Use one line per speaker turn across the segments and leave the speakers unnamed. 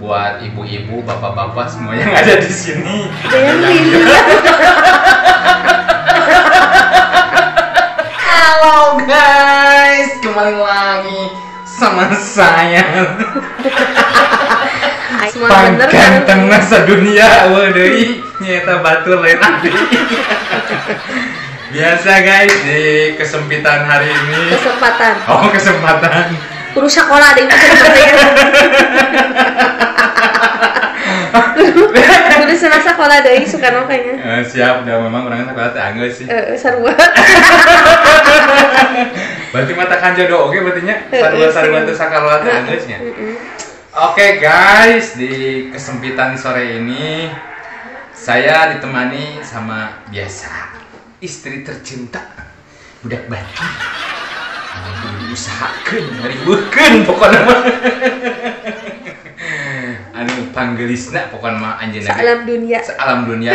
buat ibu-ibu, bapak-bapak semua yang ada di sini. Halo guys, kembali lagi sama saya. Pang ganteng sedunia, waduh, nyata batur lain abdi. Biasa guys, di kesempitan hari ini.
Kesempatan.
Oh, kesempatan.
Kudu sekolah deh itu. Kudu senang sekolah deh suka no kayaknya.
Siap, dah memang orangnya sekolah teh anggeus sih.
Sarua.
Berarti mata kan jodoh oke berarti nya sarua-sarua teh sakola teh anggeus nya. Oke guys, di kesempitan sore ini saya ditemani sama biasa istri tercinta budak batu. Diusahakeun, ngariweuhkeun pokona mah. Anu panggelisna pokona mah anjeunna.
Salam dunia.
Salam dunia.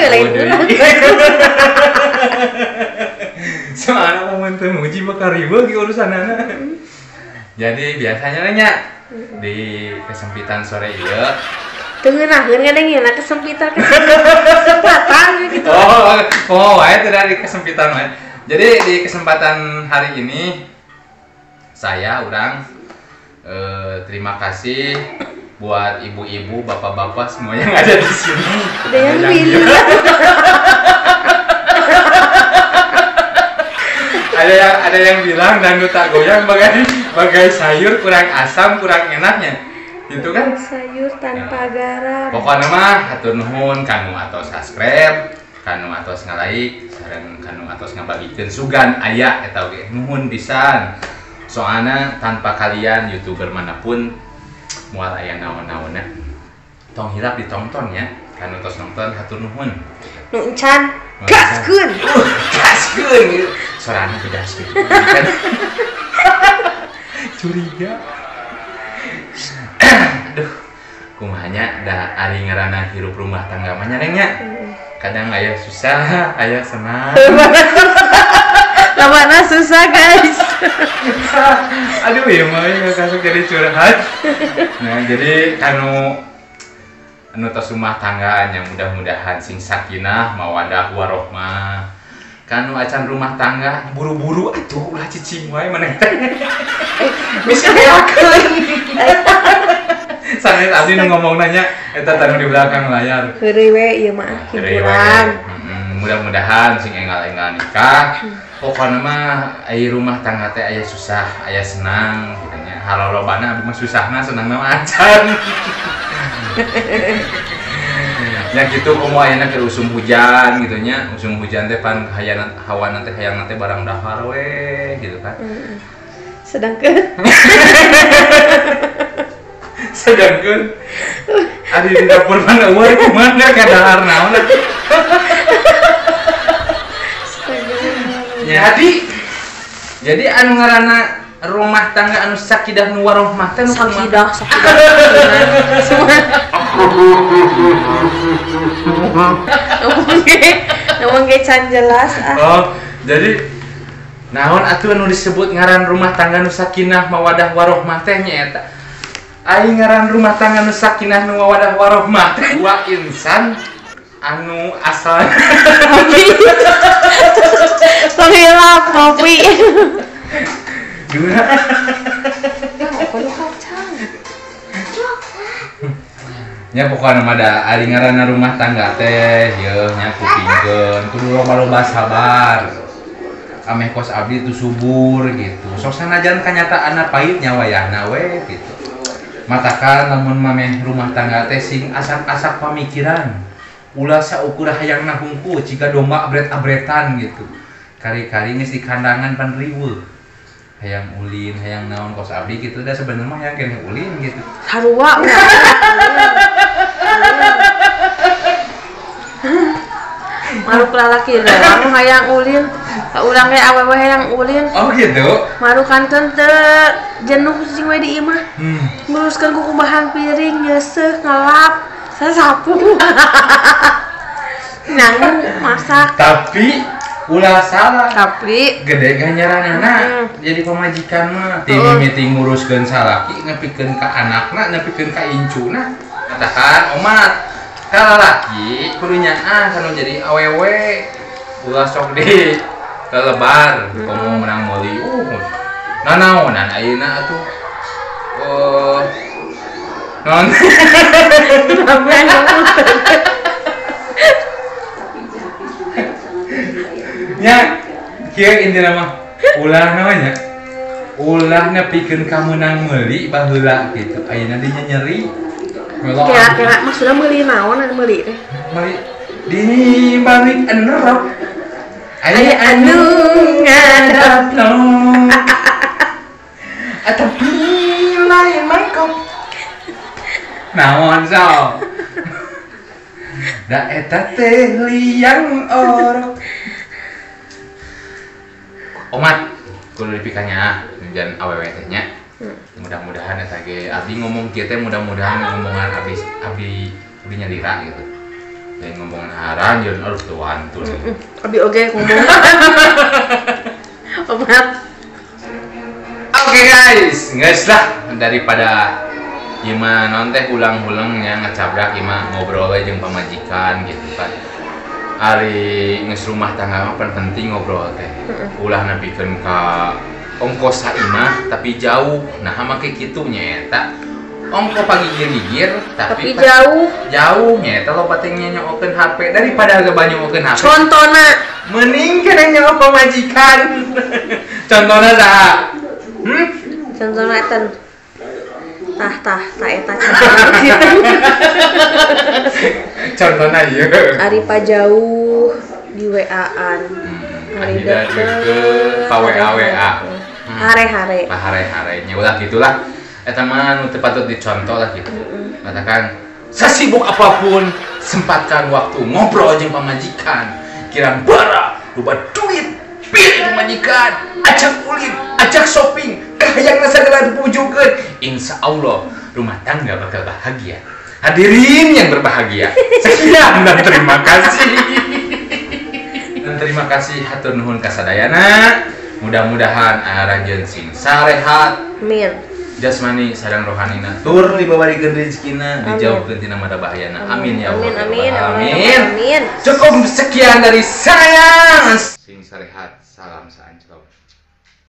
Soalna mun teu muji bakal riweuh ge urusanana. Jadi biasanya nanya di kesempitan sore ieu
teu ngeunaheun ngadengina kesempitan kesempatan gitu.
Oh, wae teu dari kesempitan wae. Jadi di kesempatan hari ini saya urang terima kasih buat ibu-ibu, bapak-bapak semua yang ada di sini.
Ada yang bilang.
Ada yang bilang dangdut tak goyang bagai bagai sayur kurang asam kurang enaknya. Gitu kan?
Sayur tanpa garam.
Pokoknya mah hatur nuhun kanu atos subscribe, kanu atos nge-like, sareng kanu atos ngabagikeun sugan aya eta oge nuhun pisan. Soalnya tanpa kalian YouTuber manapun moal aya naon-naonna. Tong hilap ditonton ya. Kanu tos nonton hatur nuhun.
Nu encan gaskeun.
Gaskeun. Sorana pedas gitu. Curiga. Aduh, kumahanya da ari ngaranna hirup rumah tangga mah nya Neng nya. Kadang aya susah, aya senang.
Lamana susah guys.
Aduh ya mah kasuk jadi curhat. Nah, jadi kanu anu tos rumah tangga yang mudah-mudahan sing sakinah, mawadah warohmah. Kanu acan rumah tangga buru-buru atuh ulah cicing wae maneh teh. Bisa beakeun. Sanes abdi nu ngomong nanya eta tanu di belakang layar.
Heureuy we ieu mah hiburan.
Mudah-mudahan sing enggal-enggal nikah. Pokokna mah ai rumah tangga teh aya susah, aya senang gitu nya. Halolobana abdi mah susahna senangna mah acan. Ya gitu komo ayana keur usum hujan gitu nya. Usum hujan teh pan hayana hawana teh hayangna teh barang dahar we gitu kan.
Sedangkan
ari di dapur mana eueuh kumaha ka dahar naon. Jadi anu ngaranna rumah tangga anu sakidah nu warohmah teh nu
sakidah sakidah semua ngomong ge can jelas ah.
Oh, jadi naon atuh anu disebut ngaran rumah tangga nu sakinah mawadah warohmah teh nya eta. Ai ngaran rumah tangga nu sakinah nu mawadah warohmah teh dua insan anu asal
tong hilap ngopi.
Dua.
Ya pokoknya kacang.
Ya pokoknya mah da ari ngaranna rumah tangga teh yeuh nya kupingkeun kudu loba-loba sabar. Ameh kos abdi itu subur gitu. Sok sanajan kanyataanna pahit nya wayahna we gitu. Matakan lamun mameh rumah tangga teh sing asak-asak pamikiran. Ulah saukur hayangna hungku jika domba abret-abretan gitu. Kari-kari geus di kandangan pan riweuh. Hayang ulin, hayang naon kos abdi gitu dah sebenarnya mah hayang keneh ulin gitu.
Sarua. Maruk lalaki doang hayang ulin, ka urang ge awewe hayang ulin.
Oh gitu.
Maruk kantun teu jenuh cicing we di imah. Nguruskeun kukumahan piring, nyeuseuh, ngelap, sasapu. Nyangu, masak.
Tapi Ulah salah.
Tapi
gede ganjaranana jadi pamajikan mah ti mimiti nguruskeun salaki nepikeun ka anakna nepikeun ka incuna. Katakan omat ka lalaki kudu nyaah kanu jadi awewe ulah sok di lelebar komo menang meuli nanaonan ayeuna atuh non nya kieu intina mah ulah namanya ulah nepikeun ka meunang meuli baheula kitu ayeuna dinya nyeri
kira-kira maksudna meuli naon anu meuli teh
meuli di balik anu nerok aya anu ngadapno atapi lain mangkok naon sok da eta teh liang orok omat kudu dipikanya jangan awewe teh nya. Mudah-mudahan eta ge abdi ngomong kieu teh mudah-mudahan ngomongan abdi abdi nyalira gitu. Lain ngomongan haran jeung aduh teu wantun.
Abdi oge ngomong. Omat.
Oke guys, geus lah daripada ieu mah naon teh ulang-ulang nya ngacabrak ieu mah ngobrol we jeung pamajikan gitu kan. Ari geus rumah tangga mah penting ngobrol teh. Ulah nepikeun ka ongkos saimah tapi jauh. Nah make kitu nya eta. Ongko pagigir-gigir tapi jauh. Jauh nya eta loba teh nyokokeun HP daripada loba nyokokeun HP.
Contona
mending kana nyokok pamajikan. Contona saha?
Contona eta. Tah tah tah eta
contona ieu.
Ari pajauh di WA-an. Ari deket
pa WA WA.
Hare-hare.
Hare-hare nya ulah gitulah. Eta mah nu teu patut dicontoh lah gitu. Katakan sesibuk apapun sempatkan waktu ngobrol jeung pamajikan. Kirang bara loba duit, pilih pamajikan, ajak ulin, ajak shopping, kahayangna sagala dipujukeun. Insya Allah rumah tangga bakal bahagia. Hadirin yang berbahagia, sekian dan terima kasih. Dan terima kasih hatur nuhun kasadayana. Mudah-mudahan aranjeun sing sarehat.
Amin.
Jasmani sareng rohanina tur dibabarikeun rezekina, dijauhkeun tina mada bahayana. Amin ya Allah.
Amin amin. Amin.
Cukup sekian dari saya. Sing sarehat, salam sae.